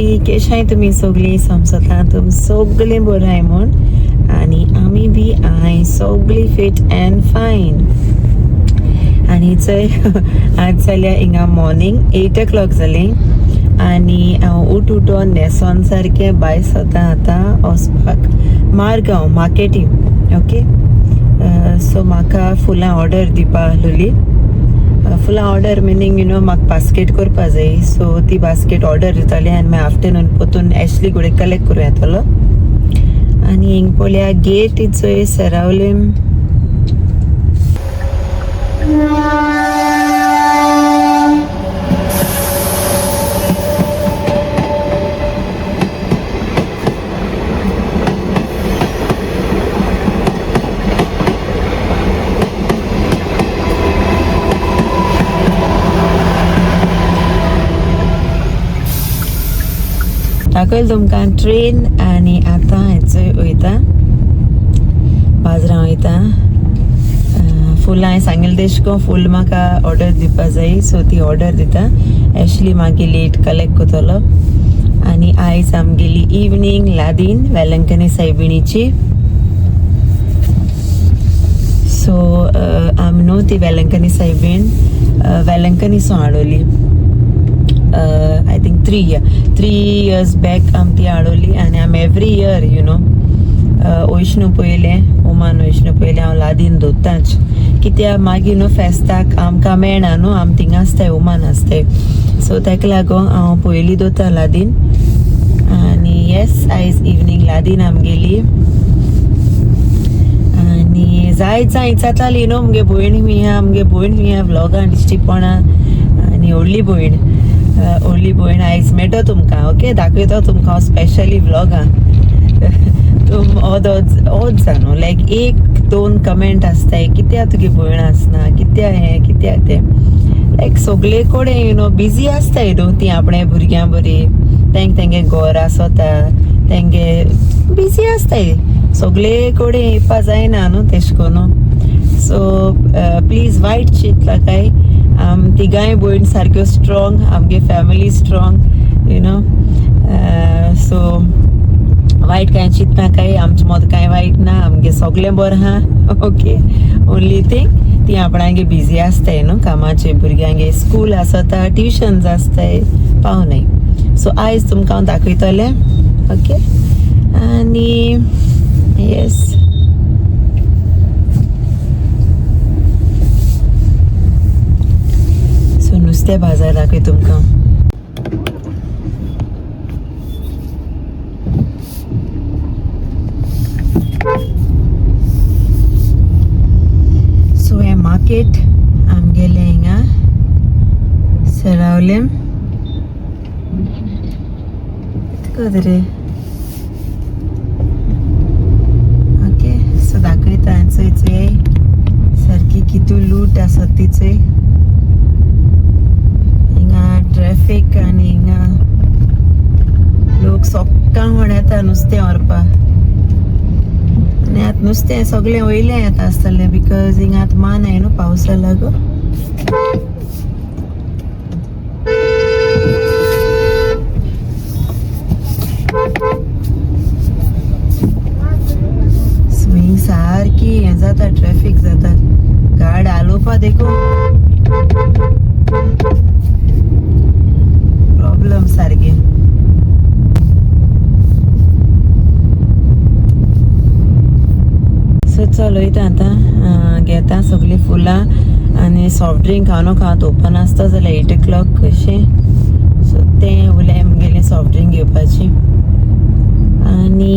Family, केशाय तुमी सगळीं समजता तुम सगळीं बरें आहाय म्हूण आनी आमी बी आहाय सगळीं फिट अँड फायन. आनी चोय आज जाल्या हिंगा मॉर्निंग 8 o'clock जालीं आनी हांव उठ उठोन न्हेसोन सारकें भायर सरता आतां वचपाक मारगांव मार्केटींग. ओके, सो म्हाका फुलां ऑर्डर दिवपा आहलोली. फुलां ऑर्डर मिनींग you know म्हाका बास्केट करपा जाय. सो ती बास्केट ऑर्डर दिताली आनी मागीर आफ्टरनून पोतून एशली कडेन कलेक्ट करूं येतलो. आनी हिंग पळया गेट चोय सरावलीम. दाखयल तुमकां ट्रेन. आनी आतां हेचोय वयता बाजारां वयता. फुलां हांवें सांगिल्लें तेश कोन फूल म्हाका ऑर्डर दिवपा जाय. सो ती ऑर्डर दिता. एशली मागीर लेट कलेक्ट करतलो. आनी आयज आमगेली इवनींग लादीन वेलंकनी सायबिणीची. सो आमी न्हू ती Velankanni सायबीण Velankanni so हाडवली. I think 3 years back आमी ती हाडवली. आनी आमी every year you know Vaishnu पयलें ओमान वैष्णू पयलें हांव लादीन दवरताच. कित्याक मागीर न्हू फेस्ताक आमकां मेळना न्हू, आमी थिंगा आसताय ओमान आसताय. सो ताका लागून हांव पयलीं दवरता लादीन. आनी येस, आयज इवनींग लादीन आमगेली. आनी जायत जाय जाताली न्हू आमगे भयण खंय आहा, आमगे भयण खंय आहा व्लॉगान दिश्टी पडना. आनी व्हडली भयण, व्हडली भयण आयज मेळटो तुमकां. ओके, दाखयतो तुमकां हांव स्पेशली व्लॉगान. तुम ओद ओद जा न्हू, लायक 1-2 कमेंट आसताय कित्याक तुगे भयण आसना, कित्याक हें कित्याक तें. लायक सगळे कडेन you know busy आसताय न्हू ती आपणे भुरग्यां बरी, तेंक तेंगे घर आसता, तेंगे बिजी आसताय, सगळे कडेन येवपा जायना न्हू तेश कोन्नू. सो प्लीज वायट चिंतला काय, आम तिगांय भयण सारक्यो स्ट्रॉंग, आमगे family strong you know. So वायट कांय चिंतना काय, आमचे मद कांय वायट ना, आमगे सगळें बरें आहा. ओके, ओन्ली थिंग ती आपणागे बिजी आसताय न्हू कामाचे, भुरग्यांगे स्कूल आसता, ट्युशन्स आसताय, पावनाय. सो आयज तुमकां हांव दाखयतलें. ओके, आनी येस, सो नुस्तें बाजार दाखय तुमकां. सो हें मार्केट आमगेलें हिंगा सरावलें कितको रे. ओके, सो दाखयता चोय चोय सारकी कितू लूट आसा ती चोय. हिंगा ट्रॅफीक आनी हिंगा लोक सोक्कां म्हण येता नुस्तें व्हरपाक. आनी आतां नुस्तें सगळें वयलें येता आसतलें because हिंगा आतां मान आय न्हू पावसा लागून. सो हिंग सारकी हें जाता, ट्रॅफीक जाता, गाड हालोवपा देखून प्रॉब्लम सारकी. सो चल वयता आतां, घेता सगळीं फुलां आनी सॉफ्ट ड्रिंक हांव न्हू खावत ओपन आसता जाल्यार 8 o'clock अशें. सो तें उरलें आमगेलें सॉफ्ट ड्रिंक घेवपाची. आनी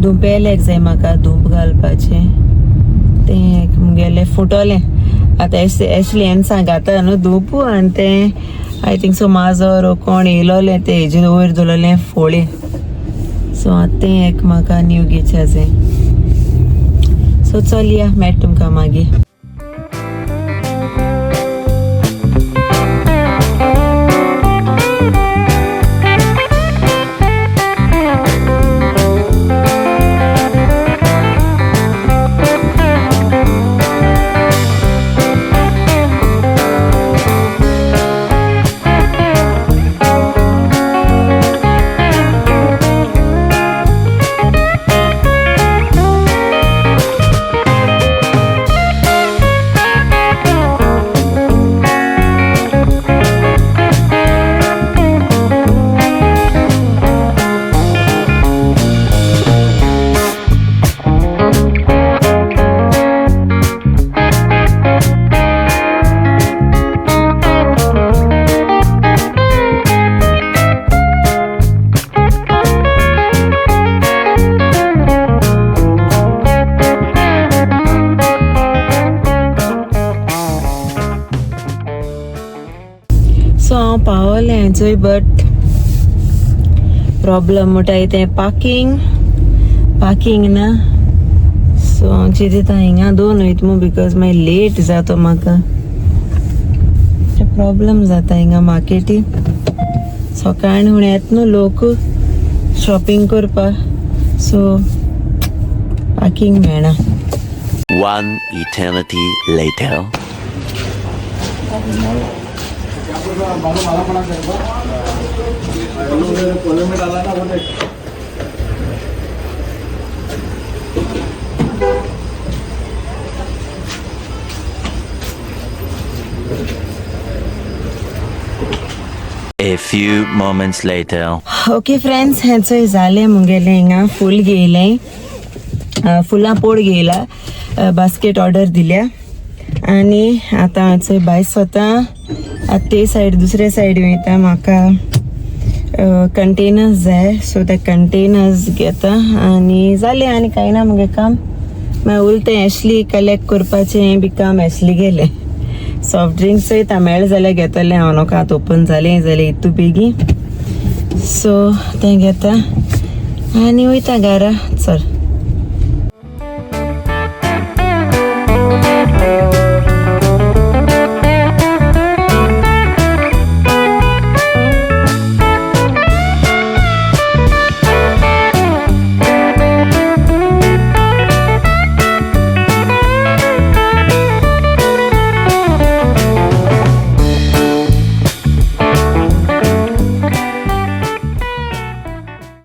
धुंपेलेक जाय म्हाका, धूप घालपाचें तें मुगेलें फुटोलें आतां. एशली हेन सांगाता न्हू धूप. आनी तें I think so माजर कोण येयलोलें तें हेजेर वयर दवरलें फोळें. सो आतां तें एक म्हाका न्यू घेवचें जाय. सो चल या, मेळटा तुमकां मागीर. चोय, बट प्रॉब्लम म्हणटाय तें पार्किंग, पार्किंग ना. सो हांव चिंतता हिंगा दोन वयता मू, because मागीर लेट जाता म्हाका. प्रॉब्लम जाता हिंगा मार्केटी. सकाळी हुणे येता न्हू लोक शॉपिंग करपाक, सो पार्किंग मेळना. One eternity later. A few moments later. Okay friends, हें चोय जालें मुगेलें. हिंगा फूल घेयलें, फुलां पोड घेयला, बास्केट ऑर्डर दिल्या आनी आतां हांव चोय भायर सोता. आतां ते सायड, दुसरे सायड वयता. म्हाका कंटेनर्स जाय, सो ते कंटेनर्स घेता आनी जालें. आनी कांय ना मुगे काम. मागीर उरलें तें एशली कलेक्ट करपाचें हें बी काम. एशली गेलें. सॉफ्ट ड्रिंक्स चोयता, मेळ्ळें जाल्यार घेतलें हांव. नोका आतां ओपन जालें जाल्यार इतू बेगीन. सो तें घेता आनी वयता घरा. चल.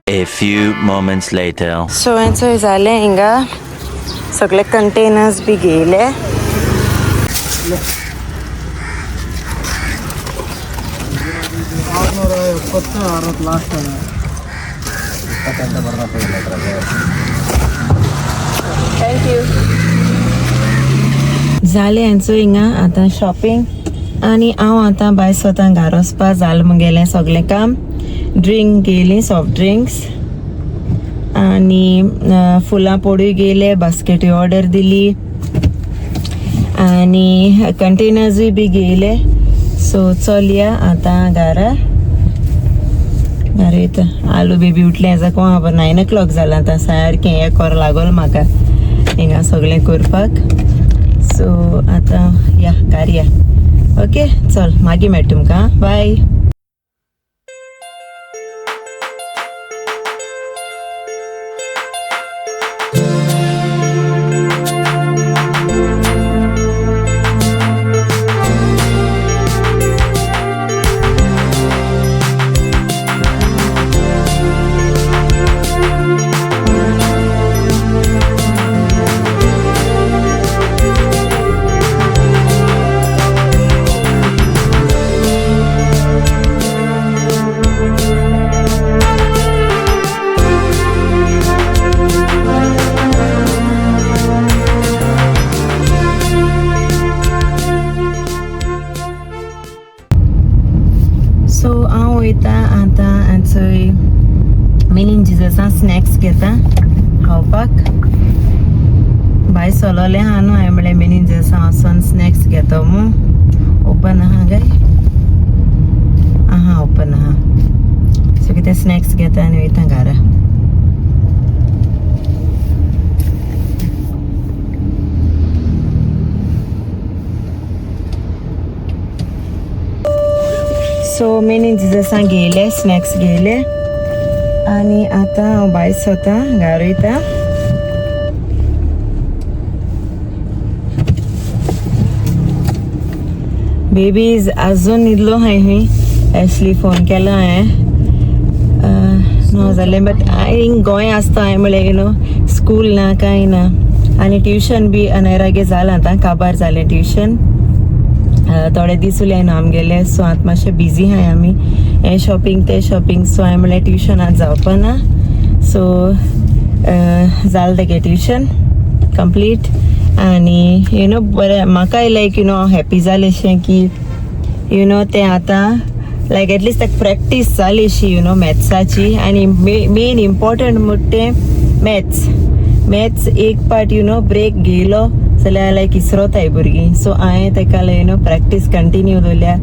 A few moments later. So हें चोय जालें. हिंगा सगळे कंटेनर्स बी घेयले. 670 60 ಲಾಸ್ಟ್. Thank you. जालें हेंचो हिंगा आतां शॉपिंग आनी हांव आतां भायर स्वता घरा वचपा. जालें मुगेलें सगळें काम. ड्रिंक घेयली, सॉफ्ट ड्रिंक्स आनी फुलां पोडूय घेयले, बास्केटूय ऑर्डर दिली आनी कंटेनर्सूय बी घेयले. सो चलया आतां घरा. घरा वयता. आलू बेबी उठलें आसा कोण खबर. 9 ओ क्लॉक जालां आतां. सारकें एक वर लागोल म्हाका हिंगा सगळें करपाक. सो आतां या घरा या. ओके, चल, मागीर मेळटा तुमकां. बाय. सो हांव वयता आतां चोय मिनीन जिजसा स्नॅक्स घेता खावपाक. भायर सोलोलें आहा न्हू, हांवें म्हणलें मिनीन जिजसा वचोन स्नॅक्स घेतो मू. ओपन आहा काय? आहा, ओपन आहा. सो कितें स्नॅक्स घेता आनी वयता घरा. सो मिनीन जिजसा घेयले, स्नॅक्स घेयले आनी आतां हांव भायर सोता, घरा वयता. बेबीज अजून न्हिदलो हांवें. खंय एशली फोन केलो हांवें, नो जालें. बट I think Goa आसता हांवें म्हणलें, you know, school ना कांय ना आनी ट्युशन बी अनैरागे जालां. आतां काबार जालें ट्युशन. थोडे दीस उरले न्हू आमगेले. सो आतां मातशें बिजी आहाय आमी, हें शॉपिंग तें शॉपिंग. सो हांवें म्हणलें ट्युशन आतां जावपा ना. सो जालें तेगे ट्युशन कंप्लीट आनी you know बरें म्हाकाय लायक you know happy जालें शें की you know तें आतां लायक एटलिस्ट ताका प्रॅक्टीस जाली शी you know मॅथ्साची. आनी मेन इम्पॉर्टंट म्हणटा तें मॅथ्स. मॅथ्स एक पाट you know break घेयलो जाल्यार लायक इसरोताय भुरगीं. सो हांवें ताका you know practice continue दवरल्या.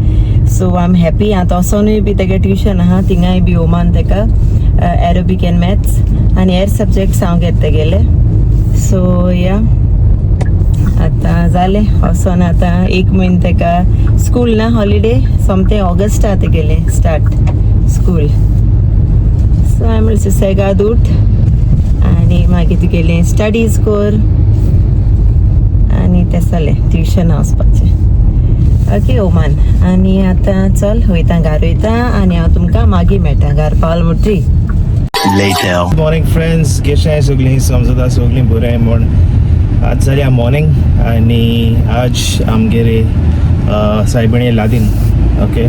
So I am happy. आतां वचोनूय बी तेगे ट्युशन आहा थिंगाय बी ओमान तेका एरोबीक एंड मॅथ्स आनी हेर सब्जेक्ट्स हांव घेत तेगेले. सो या, आतां जालें वचोन. आतां एक म्हयनो तेका स्कूल ना, हॉलिडे. सोमतें ऑगस्टा तेगेलें स्टार्ट स्कूल. सो हांवें म्हणलें सुसेगाद उठ आनी मागीर तुगेलें स्टडीज कर आनी तें जालें ट्युशना वचपाचें. ओके ओमान, आनी आतां चल वयता, घार वयता आनी हांव तुमकां मागीर मेळटा घार पावल म्हणटरी. Later. Morning friends, कशें सगळीं? समजता सगळीं बरें म्हूण. आज जाल्या मॉर्निंग आनी आज आमगेर सायबिणी लादीन. ओके,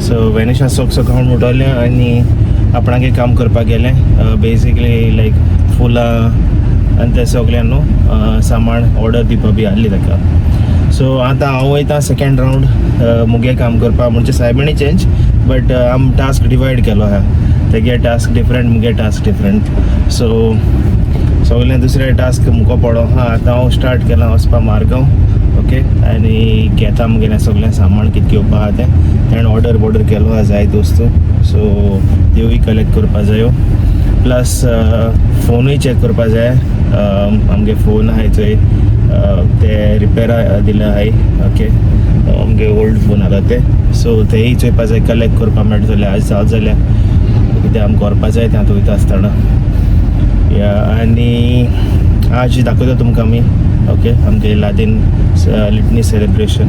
सो वेनिशा सोक सकाळ उठवलें आनी आपणागे काम करपाक गेलें. बेसिकली लायक फुलां आनी तें सगळें न्हू सामान ऑर्डर दिवपा बी आहली ताका. सो आतां हांव वयता सेकेंड रावंड मुगे काम करपाक. म्हणजे सायबिणी चेंज बट आम टास्क डिवायड केलो आहा. तेगे टास्क डिफरंट, मुगे टास्क डिफरंट. सो सगळें दुसरे टास्क मुको पडो आहा. आतां हांव स्टार्ट केलां वचपा मारगांव. ओके, आनी घेता मुगेलें सगळें सामान कितें घेवपा आहा तें. तेणें ऑर्डर बॉर्डर केलो आहा जायत वस्तू, सो त्योय कलेक्ट करपा जायो. प्लस फोनूय चॅक करपा जाय. आमगे फोन आहाय चोय, ते रिपेरा दिले आहाय. ओके, आमगे ओल्ड फोन आहा ते, सो तेय चोयपा जाय, कलेक्ट करपा मेळटा जाल्यार आज जाल जाल्यार कितें आमकां व्हरपा जाय तें आतां वयता आसतना. या, आनी आज दाखयता तुमकां आमी. ओके, आमगे लादीन लिटनी सेलिब्रेशन.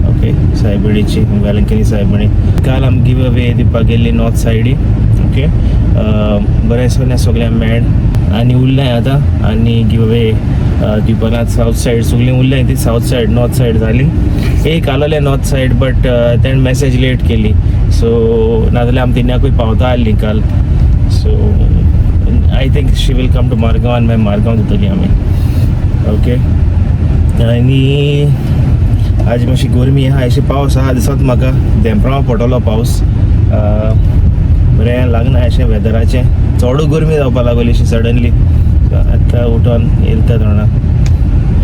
ओके, सायबिणीची, वेलंकनी सायबिणी. काल आमी गिव अवे दिवपाक गेल्ली नॉर्थ सायडी. ओके, बरें सगळें सगळें मेळ आनी उरलें आतां आनी गिव अवे दिवपाक सावथ सायड सगळीं उरलें ती. सावथ सायड, नॉर्थ सायड जाली. एक आलोलें नॉर्थ सायड, बट तेणें मॅसेज लेट केली. सो नाजाल्यार आमी तिन्याकूय पावता आहलीं काल. So I think she will come to Margao आनी मागीर मारगांव दितली आमी. ओके, आनी आज मातशी गरमी आहा, अशी पावस आहा दिसत म्हाका. धेंपळा पडटलो पावस. बरें लागना अशें वेदराचें. चडू गरमी जावपा लागली अशी सडनली. आतां उठोन येयता थोडा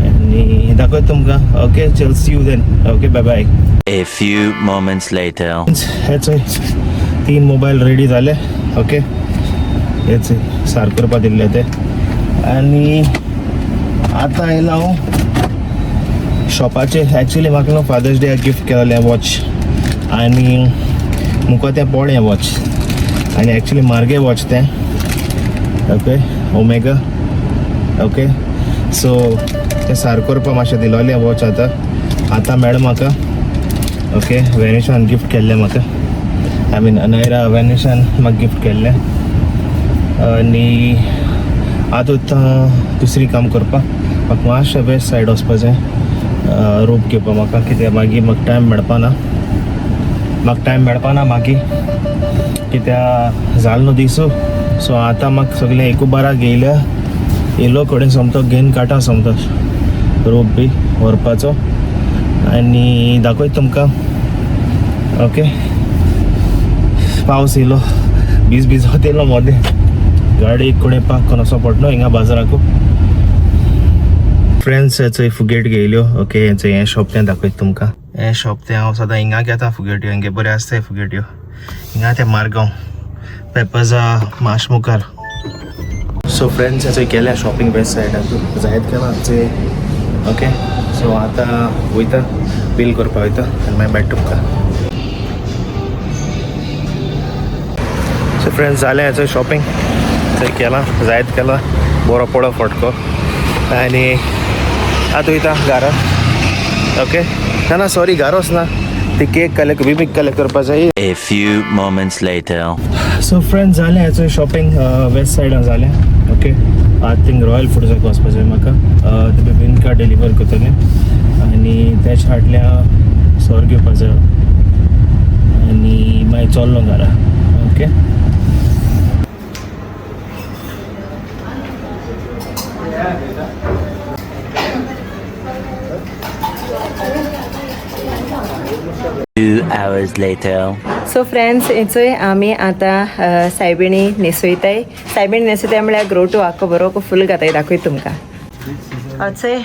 आनी दाखयता तुमकां. ओके, चल, see you then. Okay, bye bye. A few moments later. हे चोय, तीन मोबायल रेडी जाले. ओके, हेच सारक करपा दिल्ले ते. आनी आतां आयला हांव शॉपाचेर. एक्चुली म्हाका न्हू फादर्स डे गिफ्ट केलेलें वॉच आनी मुका तें पडलें वॉच आनी एक्चुली मार्गे वॉच तें. Okay, omega. ओके, सो तें सारक करपा मातशें दिलोलें वॉच. आतां आतां मेळ म्हाका. ओके, वेनिशान गिफ्ट केल्लें म्हाका, I mean Naira वेनिशान म्हाका गिफ्ट केल्लें. आनी आतां वयता दुसरी काम करपाक. म्हाका मातशें वेस्ट सायड वचपा जाय रोप घेवपा म्हाका, कित्याक मागीर म्हाका टायम मेळपा ना. म्हाका टायम मेळपा ना मागीर, कित्याक जाल न्हू दिसू. सो आतां म्हाका सगळें एकू बाराक येयल्या, येयलो कडेन सोमतो घेवन काडटा सोमतो रोप बी व्हरपाचो आनी दाखयता तुमकां. ओके, पावस येयलो, भिज भिजत येयलो मोदें. गाडी एक कडेन पार्क करून वचो पडलो हिंगा बाजाराकू. फ्रेंड्स, चोय फुगेट घेयल्यो. ओके, चोय हें शॉप तें दाखयता तुमकां. हें शॉप तें हांव सदां हिंगा घेता फुगेट्यो. हिंगे बरें आसताय फुगेट्यो. हिंगा तें मारगांव पेपर्सा माश मुखार. सो फ्रेंड्स, चोय केल्या शॉपिंग वेस्ट सायडाक, जायत केलां चोय. ओके, सो आतां वयता, बील करपा वयता आनी मागीर मेळटा तुमकां. सो फ्रेंड्स, जालें हेचो शॉपिंग. थंय केलां, जायत केलां, बरो पडो फटको आनी आतां वयता घरा. ओके, ना ना, सॉरी, घारोच ना, ती केक कलेक्ट बी कलेक्ट करपा जाय. A few moments later. So friends, जालें हेचो शॉपिंग वेस्ट सायडान जालें. ओके, आतां थिंग रॉयल फुड्साक वचपा जाय म्हाका. ते बिबीन कार्ड डिलिव्हर करतलें आनी तेच फाटल्या सोर घेवपा जाय आनी मागीर चल्लो घरा. Okay. 2 hours later. So friends, हेचोय आमी आतां सायबिणी न्हेसयताय. सायबिणी न्हेसयताय म्हळ्यार ग्रोटो आख्खो बरो फूल घाताय. दाखयता तुमकां. अचोय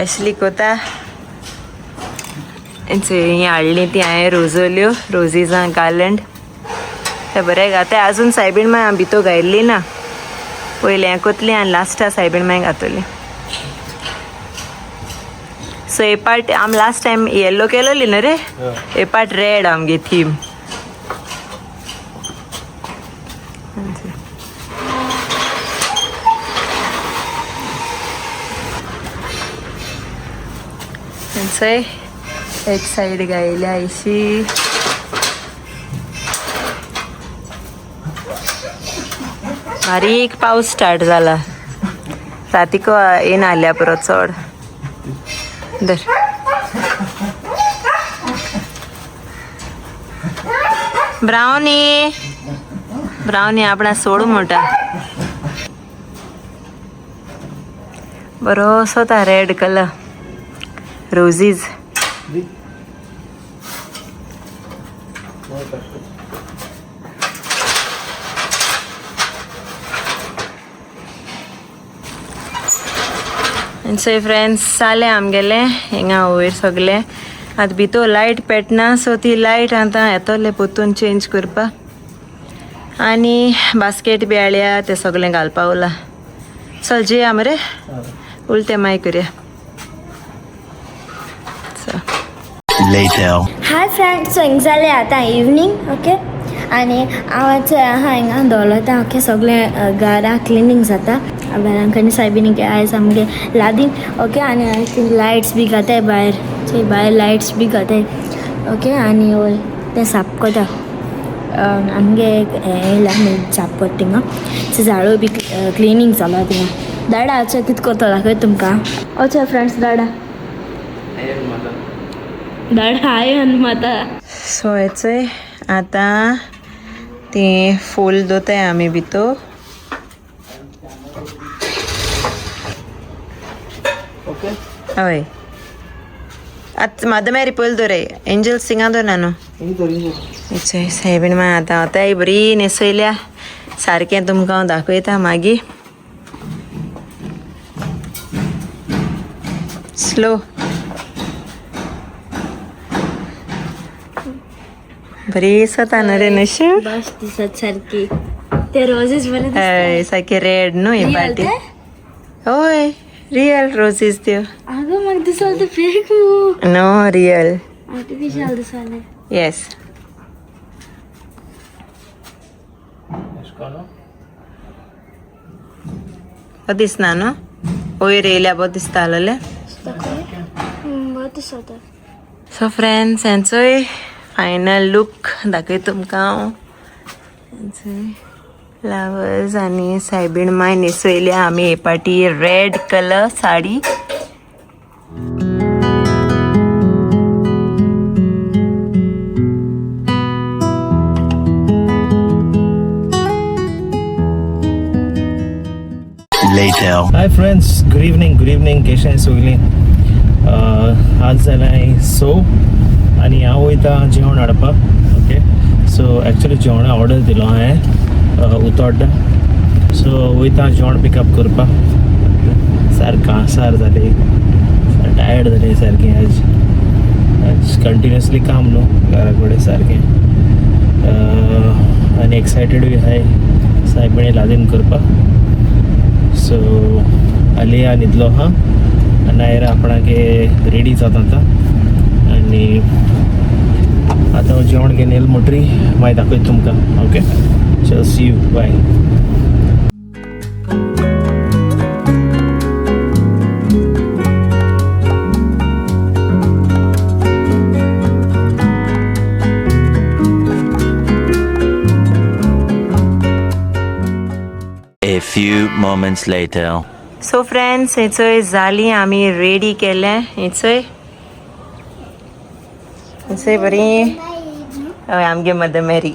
एशली कोता. ही हाडली ती हांवें रोजोल्यो रोजीजां गार्लंड ते बरें घाताय. अजून सायबीण माय हांव भितर घायल्ली ना, पयलें हें कोतली आनी लास्टा सायबीण माय घातली. सो हे पार्ट आम लास्ट टायम येल्लो केलोली न्हू रे, हे पार्ट रेड आमगे थीम. एक साईड गायल्या अशी. बारीक पावस स्टार्ट जाला, रातीको येन आल्या पुरो चड. धर ब्राउनी ब्राउनी आपणा सोड मोठा बरोसो ता रेड कलर रोजीज. सो फ्रेंड्स जालें आमगेलें हिंगा वयर सगळें. आतां भितर लायट पेटना, सो ती लायट आतां येतले परतून चेंज करपाक. आनी बास्केट बी हाडल्या तें सगळें घालपा उरलां. चल जेया मरे, उलतें मागीर करुया. Later. Hi friends, so हिंग जालें आतां इवनींग. ओके, आनी हांव आतां आहा हिंगा दवरता. ओके, सगळें घरा क्लिनींग जाता. वेलांकनी सायबिणी आयज आमगे लादीन. ओके, आनी लायट्स बी घाताय भायर, भायर लायट्स बी घाताय. ओके, आनी वय तें साफ करता आमगे हें येयला साफ करता थिंगा. झाडू बी क्लिनींग जालां थिंगा. दाडा अच्छा कितें करता दाखय तुमकां. अच्छा फ्रेंड्स, दाडा दाडा आयन माता. सो हेचय आतां ती फूल दोताय आमी भितर. हय आतां म्हादा मेरी पयलीं दवराय, एंजल सिंगा दवरना न्हू. हेचय सायबीण माय आतां आतांय बरी न्हेसयल्या सारकें तुमकां हांव दाखयता मागीर. स्लो बरी दिसता न्हू रे नशू, बस दिसत सारकी ते रोजेस बरे. हय सारके रेड न्हू हे पार्टी. हय रियल रोजीज त्यो. अगं म्हाका दिसलें ते फेक मू. नो रियल आर्टिफिशियल दिसलें. येस. बरें दिसना न्हू, वयर येयल्या बरें दिसता आसलेलें. बरें दिसता. सो फ्रेंड्स हेंचोय फायनल लूक दाखयता तुमकां हांव. फ्लावर्स आनी सायबीण माय न्हेसयल्या आमी हे पाटी red colour sari. Later. Hi friends, good evening, good evening. केशें सगळीं? आज जालें सो आनी हांव वयता जेवण हाडपाक. ओके, सो एक्चुली जेवणा ऑर्डर दिलो हांवें उतोड्डा. सो वयता जेवण पिकअप करपाक. सारकें कांसार जालें, टायर्ड जालें सारकें. आज आज कंटिन्युअसली काम न्हू घरा कडेन सारकें. आनी एक्सायटेड बी आहाय सायबिणी लादीन करपाक. सो आलिया न्हिदलो आहा आनी नायरा आपणागे रेडी जाता आतां. आनी आतां हांव जेवण घेवन येयलें म्हणटरी मागीर दाखयता तुमकां. ओके, चल, see you, bye. A few moments later. So friends हेचोय जाली आमी रेडी केलें. हेचोय हेचोय बरी हय आमगे मदर मेरी.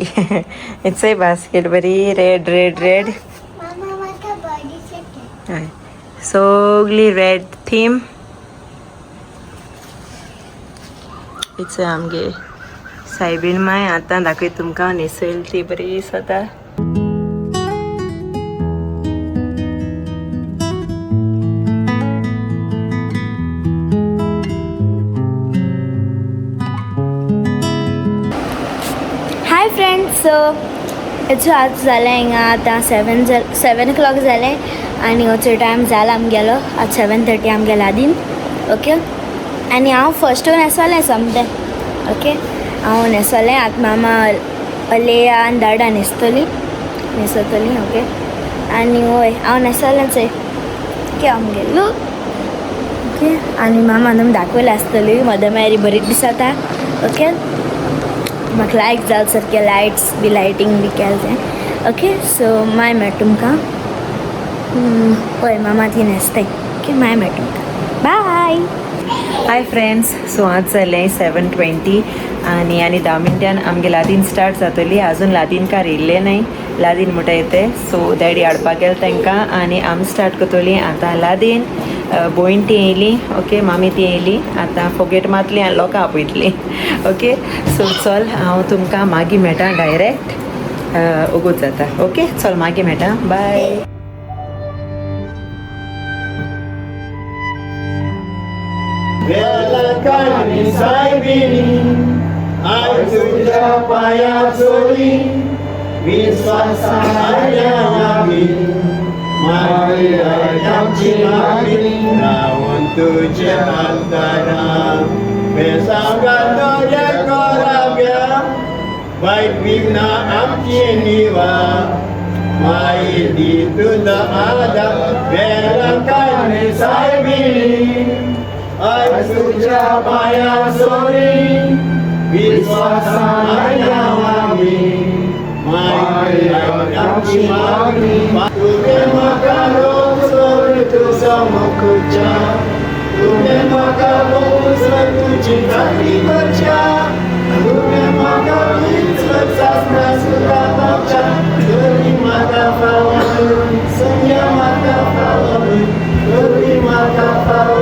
हेचोय बास्केट बरी रेड रेड रेड. हय सगळी रेड थीम. हेचोय आमगे सायबीण माय आतां दाखयता तुमकां न्हेसयली ती बरी दिसता. सो it's आज जालें हिंगा आतां 7 o'clock जालें आनी वचो टायम जाला आमगेलो. आज 7:30 आमगे लादीन. ओके आनी हांव फर्स्ट न्हेसोलें सोमतें. ओके हांव न्हेसोलें. आतां मामा अलेया आनी दाडा न्हेसतली न्हेसतली. ओके आनी वय हांव न्हेसोलें चोय. ओके आमगे लूक. ओके आनी मामा तुमी दाखयलें आसतली मदर मॅरी बरी दिसता. ओके म्हाका लायक जालें सारकें लायट्स बी लायटींग बी केलें तें. ओके सो मागीर मेळटा तुमकां. पळय मामा ती न्हेसताय. ओके मागीर मेळटा तुमकां. बाय. हाय फ्रेंड्स, सो आज जालें 7:20 आनी आनी 10 मिनटान आमगे लादीन स्टार्ट जातली. अजून लादीनकार येयल्ले न्हय, लादीन म्हणटाय ते. सो डॅडी हाडपाक गेले तांकां आनी आमी स्टार्ट करतली आतां लादीन. भयण ती येयली. ओके मामी ती येयली. आतां फोगेट मातली आनी लोकां आपयतली. ओके सो चल हांव तुमकां मागीर मेळटा डायरेक्ट. ओगोत जाता. ओके चल मागीर मेळटा. बाय. वेलकानी सायबिणी आयज तुज्या पांया चोरी विस्वासान आयल्या आमी मागीर आमची मागणी रावन तुज्या आल्तारा बेसांव तुज्या कोराब्या वायट विघ्ना आमची निवा माई दी तुझा आदार. वेलकानी सायबिणी आयज तुज्या पांया सोरी विस्वासान आयल्या आमी मागीर आमची मागणी. तुवें म्हाका रोसर तुजो मुखच्या तुवें म्हाका रोसर तुजी चाकरी करच्या तुवें म्हाका विचर सासना सुद्दां पावच्या तरी म्हाका फावो सोन्या म्हाका फावो तरी म्हाका फावो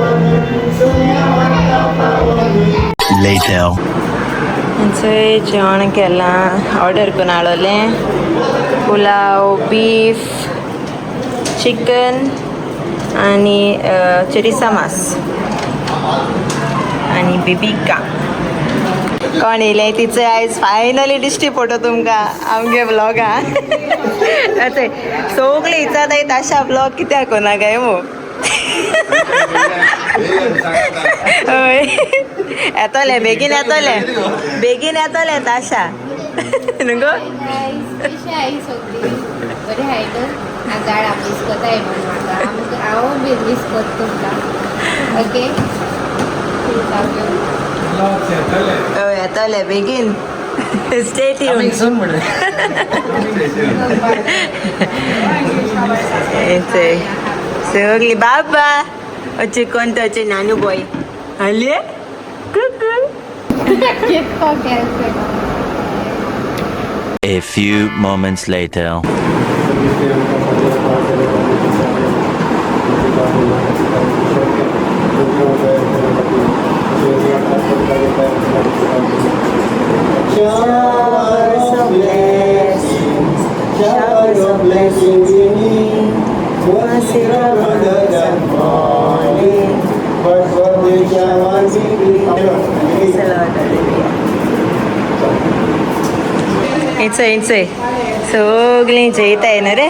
सोन्या म्हाका फावो. Later. थंय जेवण केलां, ऑर्डर करून हाडलें. पुलाव, बीफ, चिकन आनी चोरिसा मास आनी बिबिका. कोण येयलें तिचो आयज फायनली दिश्टी पडटा तुमकां आमगे ब्लॉगान. सगळीं विचारताय ताशा ब्लॉग कित्याक कोना काय मू. हय येतोलें बेगीन, येतोलें बेगीन, येतोलें ताशा न्हू गो. कशी आई सगळी बरी हाय न्हू? गाडा मिस कोताय म्हण म्हाका आमकां हांव बी मिस कोत तुमकां. ओके. हय येतोलें बेगीन. Stay tune. सगळी बाबा अचे कोण तो अचे नानू बॉय आले Kuku. A few moments later. Showers of blessings, showers of blessings we need. Once in a brother than falling, but for the showers we need. इचय इचय सगळीं जेयताय न्हू रे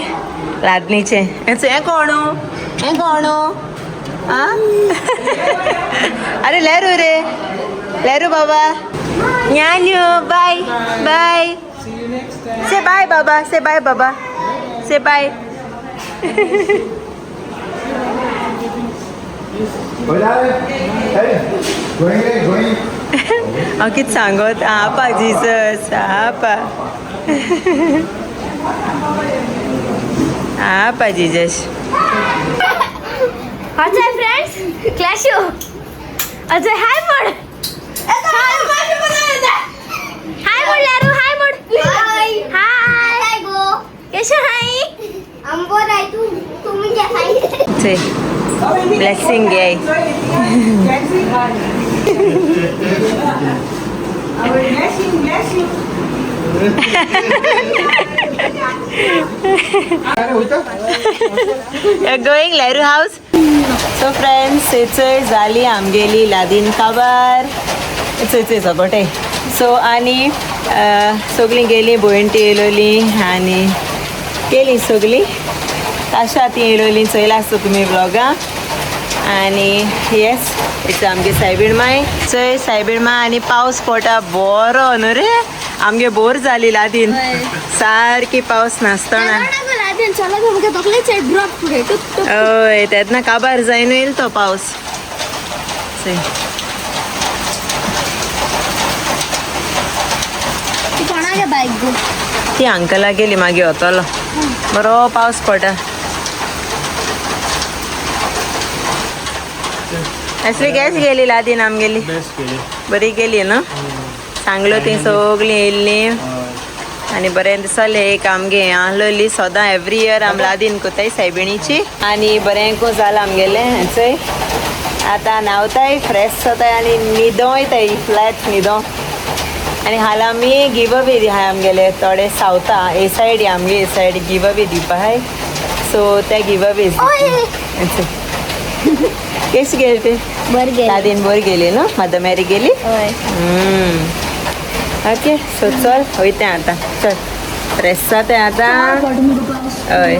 लादणीचें. हें कोण? हें कोण? आं अरे लेरू रे, लेरू बाबा. ज्ञानू बाय बाय. से बाय बाबा, से बाय बाबा, से बाय. हांव कितें सांगत आपा जिजस आपा आपा जिजस. अजय फ्रेंड्स क्लॅशो. अजय हाय म्हण. हाय म्हण लारू. हाय म्हण. हाय गो कशें हाय? चय ब्लेसिंग घे. You're going Leru house? So friends, इचय जाली आमगेली लादीन काबार. इचय इचय सगोटे. सो आनी सगळीं गेलीं, भयण ती येयलोली आनी गेलीं सगळीं. ताशा ती येयलोली, चोयला आसतो तुमी व्लॉगां. आनी येस, it's आमगे सायबीण माय. चोय सायबीण माय. आनी पावस पडटा बरो न्हू रे, आमगे बोर जाली लादीन सारकी पावस नासतना. हय, तेन्ना काबार जायन येयल तो पावस. चोय बायक गो ती अंकला गेली, मागीर वतलो. बरो पावस पडटा. असली गॅस गेली लादीन आमगेली. बेस्ट केली. बरी गेली न्हू, सांगलो ती सगळीं येयल्लीं आनी बरें दिसलें. एक आमगे आहलोली सदां एवरी इयर आम लादीन कोताय सायबिणीची आनी बरें को जालां आमगेलें. चोय आतां न्हांवताय, फ्रेश जाताय आनी न्हिदों वयताय, फ्लॅट न्हिदों. आनी हाल आमी गिव अवे आहाय आमगेले थोडे सावता ए सायड, आमगे ए सायड गिव अवे दिवपा आहाय. सो ते गिव अवे. केशी गेली ते? बरें गेली. लादीन बरी गेली न्हू, मदर मॅरी गेली. हय. ओके, सो चल वयता आतां, चल फ्रेश जाताय आतां. हय,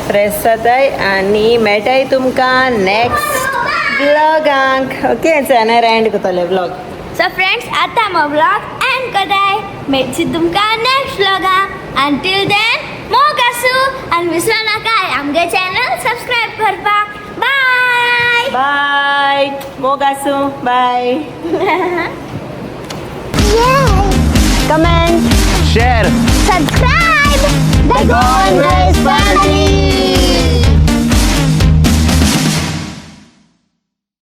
फ्रेश जाताय आनी मेळटाय तुमकां नेक्स्ट व्लॉगांक. ओके, चॅनल एंड करतले व्लॉग. सो फ्रेंड्स, आतां मग व्लॉग एंड करताय. मेळची तुमकां नेक्स्ट व्लॉगां. अंटील then मोग आसूं आनी विसरो नाकाय आमगे चॅनल सबस्क्रायब करपाक. बाय. बाय, मोग आसूं, bye. Comment, share, subscribe the Goan Grace family.